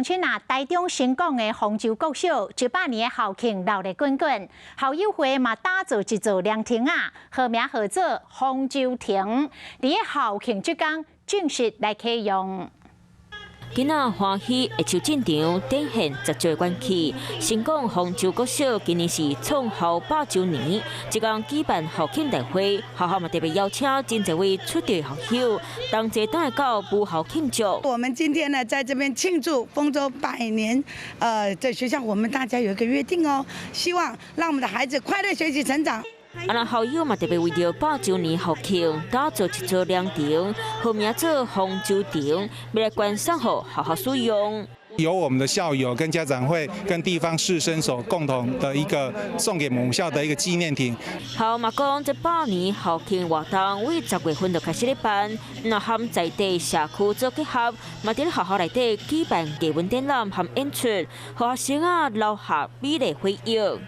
親啊，台中新港的豐州國小100年的校慶熱鬧滾滾，校友會嘛打造一座涼亭啊，號名號做豐州亭，佇个校慶這工正式來啟用。囡仔歡喜握手進場，展現十足元氣。新港豐州國小今年是創校百週年，這工舉辦校慶大會，學校嘛特別邀請真濟位出席校友，同齊轉來到母校慶祝。我們今天呢，在這邊慶祝豐州百年，在學校我們大家有一個約定哦，希望讓我們的孩子快樂學習成長。啊，那校友嘛特別為著百週年校慶，打造一座涼亭，號名做豐州亭，欲來捐送予學校使用。由我們的校友跟家長會跟地方士紳所共同的一個送給母校的一個紀念亭。校嘛講，這百年校慶活動為10月份就開始咧辦，若和在地社區做結合，嘛佇咧學校內底舉辦藝文展覽和演出，予學生啊留下美麗回憶。